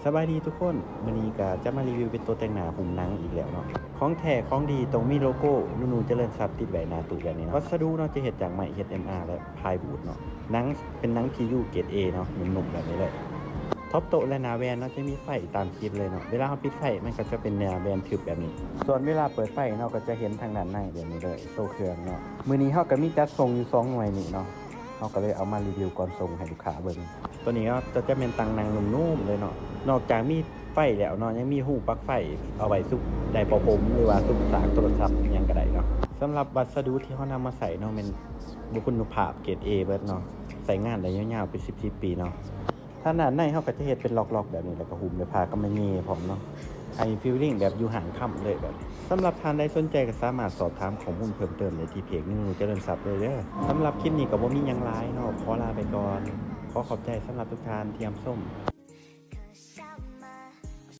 ສະບາຍດີທຸກຄົນ, ມື້ນີ້ກໍຈະມາຣີວິວເປັນໂຕແຕ່ງໜ້າຫຸ້ມໜັງອີກແລ້ວເນາະ. ຂອງແທ້ຂອງດີຕ້ອງມີໂລໂກ້ນູນູຈະເລີນຊັບຕິດໄວ້ໜ້າຕູ້ແບບນີ້ເນາະ. ວັດສະດຸເນາະ ຈະເຮັດຈາກໄມ້ ເອັດເອັມອາ ແລະ ພາຍບູດເນາະ. ໜັງເປັນໜັງທີ່ຢູ່ເກຣດເອເນາະ, ນຸ້ມໆແບບນີ້ເລີຍ. ທັອບໂຕະ ແລະ ໜ້າແວ່ນເນາະ ຈະມີໄຟຕາມຂີດເລີຍເນາະ. ເວລາເຮົາປິດໄຟ ມັນກໍຈະເປັນໜ້າແວ່ນທຶບແບບນີ້. ສ່ວນເວລາເປີດໄຟເນາະ ກໍຈະເຫັນທາງດ້ານໃນແບບນີ້ເລີຍ, ໂຊເຄື່ອງເນາະ. ມື້ນີ້ເຮົາກໍມີຈັດສົ່ງຢູ່ສອງໜ່ວຍນີ້ເນາະ, ເຮົາກໍເລີຍເອົາມາຣີວິວກ່ອນສົ່ງໃຫ້ລູກຄ້າເບິ່ງ. ຕົວນີ້ເນາະ ຈະ ຈະແມ່ນຕັ່ງໜັງນຸ້ມໆເລີຍເນາະ. ນອກຈາກມີໄຟແລ້ວເນາະ ຍັງມີຮູປັກໄຟເອົາໄວ້ສຸກໄດ້ຜ້າຫົ່ມ ຫຼືວ່າສຸກສາກໂທລະສັບຫຍັງກໍໄດ້ເນາະ. ສຳລັບວັດສະດຸທີ່ເຮົານຳມາໃຊ້ເນາະ ແມ່ນຄຸນນະພາບເກຣດເອເບິດເນາະ, ໃຊ້ງານໄດ້ຍາວໆເປັນສິບໆປີເນາະ. ທາງດ້ານໃນເຮົາກໍຈະເຮັດເປັນລັອກໆແບບນີ້ ແລ້ວກໍຫຸ້ມດ້ວຍຜ້າກຳມະຍີພ້ອມເນາະ, ໃຫ້ຟີລລິງແບບຢູ່ຮ້ານຄຳເລີຍແບບ. ສຳລັບທ່ານໃດສົນໃຈກໍສາມາດສອບຖາມຂໍ້ມູນເພີ່ມເຕີມໄດ້ທີ່ເພຈນູນູຈະເລີນຊັບເລີຍເດີ. ສຳລັບຄລິບນີ້ກໍບໍ່ມີຫຍັງຫຼາຍເນາະ, ຂໍລາໄປກ່ອນ. ຂໍຂອບໃຈສຳລັບທຸກທ່ານທີ່ຮັບຊົມ.